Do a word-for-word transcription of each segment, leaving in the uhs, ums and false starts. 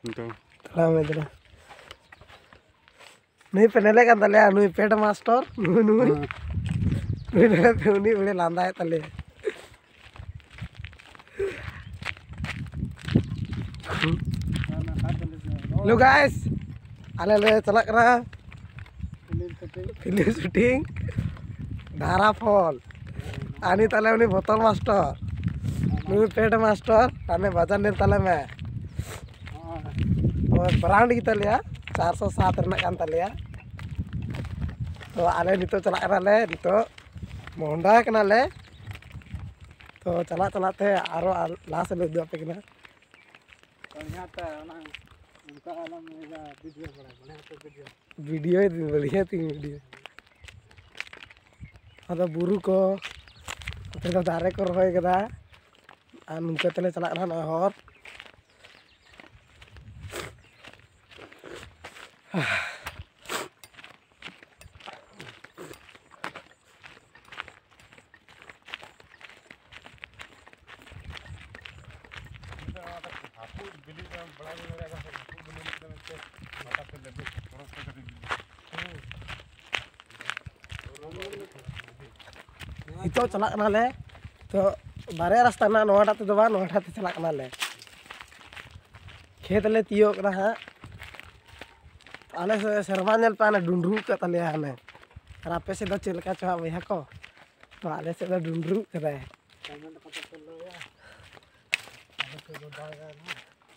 ᱛᱟᱲᱟᱢ ᱤᱫᱤ ᱞᱮ᱾ ᱱᱩᱭ ᱯᱮ ᱧᱮᱞᱮ ᱠᱟᱱ ᱛᱟᱞᱮᱭᱟ, ᱱᱩᱭ ᱯᱮᱰ ᱢᱟᱥᱴᱚᱨ, ᱱᱩᱭ, ᱱᱩᱭ᱾ ᱦᱮᱸ᱾ ᱱᱩᱭ ᱧᱮᱞᱮ ᱯᱮ, ᱩᱱᱤ ᱵᱮᱲᱮ ᱞᱟᱸᱫᱟᱭᱮᱫ ᱛᱟᱞᱮᱭᱟ᱾ Hello guys, ᱟᱞᱮ ᱞᱮ ᱪᱟᱞᱟᱜ ᱠᱟᱱᱟ film shooting ᱫᱷᱟᱨᱟ ᱯᱷᱚᱞ᱾ ᱟᱨ ᱱᱩᱭ ᱛᱟᱞᱮ ᱩᱱᱤ ᱵᱳᱛᱚᱞ ᱢᱟᱥᱴᱚᱨ, ᱱᱩᱭ ᱯᱮᱰ ᱢᱟᱥᱴᱚᱨ, ᱟᱨ ᱱᱩᱭ ᱵᱟᱡᱟᱨ ᱧᱮᱞ ᱛᱟᱞᱮ ᱢᱮ᱾ ᱱᱚᱜᱼᱚᱭ brand ᱜᱮᱛᱟᱞᱮᱭᱟ, ᱪᱟᱨᱥᱚ ᱥᱟᱛ ᱨᱮᱱᱟᱜ ᱠᱟᱱ ᱛᱟᱞᱮᱭᱟ᱾ ᱛᱚ ᱟᱞᱮ ᱱᱤᱛᱚᱜ ᱪᱟᱞᱟᱜ ᱠᱟᱱᱟᱞᱮ, ᱱᱤᱛᱚᱜ ᱢᱚᱦᱰᱟ ᱠᱟᱱᱟᱞᱮ᱾ ᱛᱚ ᱪᱟᱞᱟᱜ ᱪᱟᱞᱟᱜ ᱛᱮ ᱟᱨᱚ ᱞᱟᱦᱟ ᱥᱮᱫ ᱞᱮ ᱩᱫᱩᱜ ᱟᱯᱮ ᱠᱟᱱᱟ᱾ ᱵᱟᱲᱤᱭᱟ ᱛᱮ ᱚᱱᱟ ᱚᱱᱠᱟ ᱟᱞᱚᱢ ᱤᱭᱟᱹ video ᱵᱟᱲᱟᱭ, ᱵᱟᱲᱤᱭᱟ ᱛᱮ video᱾ Video ᱫᱤᱧ, ᱵᱟᱲᱤᱭᱟ ᱛᱤᱧ video᱾ ᱟᱫᱚ ᱵᱩᱨᱩ ᱠᱚ, ᱱᱚᱛᱮ ᱫᱚ ᱫᱟᱨᱮ ᱠᱚ ᱨᱚᱦᱚᱭ ᱠᱟᱫᱟ᱾ ᱟᱨ ᱱᱚᱝᱠᱟ ᱛᱮᱞᱮ ᱪᱟᱞᱟᱜ ᱠᱟᱱᱟ ᱱᱚᱜᱼᱚᱭ ᱦᱚᱨ᱾ ᱱᱤᱛᱚᱜ ᱪᱟᱞᱟᱜ ᱠᱟᱱᱟᱞᱮ᱾ ᱛᱚ ᱵᱟᱨᱭᱟ ᱨᱟᱥᱛᱟ ᱢᱮᱱᱟᱜᱼᱟ, ᱱᱚᱣᱟᱴᱟᱜ ᱛᱮᱫᱚ ᱵᱟᱝ, ᱱᱚᱣᱟᱴᱟᱜ ᱛᱮ ᱪᱟᱞᱟᱜ ᱠᱟᱱᱟᱞᱮ᱾ ᱠᱷᱮᱛ ᱞᱮ ᱛᱤᱭᱳᱜ ᱠᱟᱱᱟ ᱦᱟᱸᱜ᱾ ᱟᱞᱮ ᱥᱮᱫ ᱥᱮᱨᱢᱟ ᱧᱮᱞ ᱯᱮ, ᱦᱟᱱᱮ ᱰᱩᱸᱰᱨᱩᱜ ᱠᱟᱜ ᱛᱟᱞᱮᱭᱟ ᱦᱟᱱᱮ᱾ ᱟᱨ ᱟᱯᱮ ᱥᱮᱫ ᱫᱚ ᱪᱮᱫ ᱞᱮᱠᱟ ᱪᱚ ᱦᱟᱸᱜ ᱵᱚᱭᱦᱟ ᱠᱚ? ᱛᱚ ᱟᱞᱮ ᱥᱮᱫ ᱫᱚ ᱰᱩᱸᱰᱨᱩᱜ ᱠᱟᱫᱟᱭ᱾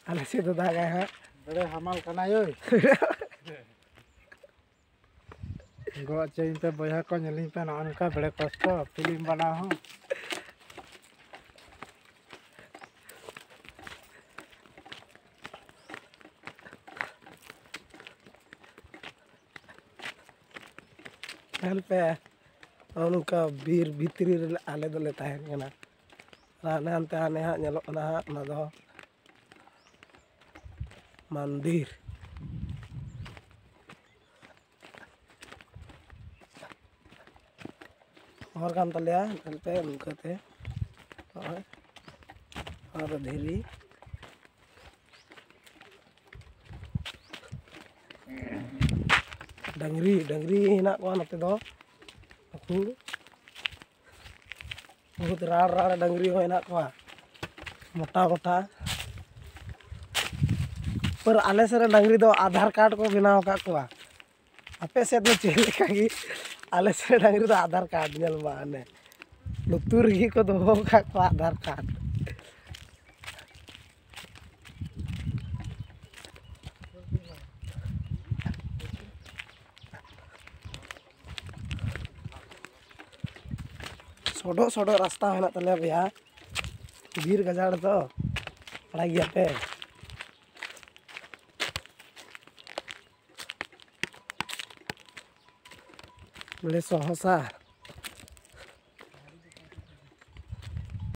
ᱟᱞᱮ ᱥᱮᱫ ᱫᱚ ᱫᱟᱜᱟᱭ ᱦᱟᱸᱜ᱾ ᱵᱮᱲᱮ ᱦᱟᱢᱟᱞ ᱠᱟᱱᱟᱭ ᱳᱭ᱾ ᱜᱚᱜ ᱦᱚᱪᱚᱭᱤᱧ ᱯᱮ ᱵᱚᱭᱦᱟ ᱠᱚ, ᱧᱮᱞᱤᱧ ᱯᱮ ᱱᱚᱜᱼᱚ ᱱᱚᱝᱠᱟ ᱵᱮᱲᱮ ᱠᱚᱥᱴᱚ film ᱵᱮᱱᱟᱣ ᱦᱚᱸ᱾ ᱧᱮᱞ ᱯᱮ, ᱱᱚᱜᱼᱚ ᱱᱚᱝᱠᱟ ᱵᱤᱨ ᱵᱷᱤᱛᱨᱤ ᱨᱮ ᱟᱞᱮ ᱫᱚᱞᱮ ᱛᱟᱦᱮᱱ ᱠᱟᱱᱟ᱾ ᱟᱨ ᱦᱟᱱᱮ ᱦᱟᱱᱛᱮ ᱦᱟᱱᱮ ᱦᱟᱸᱜ ᱧᱮᱞᱚᱜ ᱠᱟᱱᱟ ᱦᱟᱸᱜ, ᱚᱱᱟ ᱫᱚ ᱢᱚᱱᱫᱤᱨ᱾ ᱦᱚᱨ ᱠᱟᱱ ᱛᱟᱞᱮᱭᱟ ᱮᱱᱛᱮ ᱱᱚᱝᱠᱟᱛᱮ᱾ ᱱᱚᱜᱼᱚᱭ ᱱᱚᱣᱟ ᱫᱚ ᱫᱷᱤᱨᱤ᱾ ᱰᱟᱹᱝᱨᱤ, ᱰᱟᱹᱝᱨᱤ ᱦᱮᱱᱟᱜ ᱠᱚᱣᱟ ᱱᱚᱛᱮ ᱫᱚ᱾ ᱱᱩᱠᱩ ᱵᱚᱦᱩᱛ ᱨᱟᱲ ᱨᱟᱲ ᱰᱟᱹᱝᱨᱤ ᱦᱚᱸ ᱦᱮᱱᱟᱜ ᱠᱚᱣᱟ, ᱢᱚᱴᱟ ᱢᱚᱴᱟ᱾ ᱯᱟᱨ ᱟᱞᱮ ᱥᱮᱫ ᱨᱮ ᱰᱟᱹᱝᱨᱤ ᱫᱚ ᱟᱫᱷᱟᱨ ᱠᱟᱨᱰ ᱠᱚ ᱵᱮᱱᱟᱣ ᱟᱠᱟᱫ ᱠᱚᱣᱟ᱾ ᱟᱯᱮ ᱥᱮᱫ ᱫᱚ ᱪᱮᱫ ᱞᱮᱠᱟ ᱜᱮ? ᱟᱞᱮ ᱥᱮᱫ ᱨᱮ ᱰᱟᱹᱝᱨᱤ ᱫᱚ ᱟᱫᱷᱟᱨ ᱠᱟᱨᱰ, ᱧᱮᱞ ᱢᱟ ᱦᱟᱱᱮ ᱞᱩᱛᱩᱨ ᱨᱮᱜᱮ ᱠᱚ ᱫᱚᱦᱚ ᱟᱠᱟᱫ ᱠᱚᱣᱟ ᱟᱫᱷᱟᱨ ᱠᱟᱨᱰ᱾ ᱥᱚᱰᱚᱜ ᱥᱚᱰᱚᱜ ᱨᱟᱥᱛᱟ ᱦᱮᱱᱟᱜ ᱛᱟᱞᱮᱭᱟ ᱵᱚᱭᱦᱟ, ᱵᱤᱨ ᱜᱟᱡᱟᱲ ᱫᱚ, ᱵᱟᱲᱟᱭ ᱜᱮᱭᱟ ᱯᱮ᱾ ᱵᱚᱞᱮ ᱥᱚᱦᱚᱥᱟ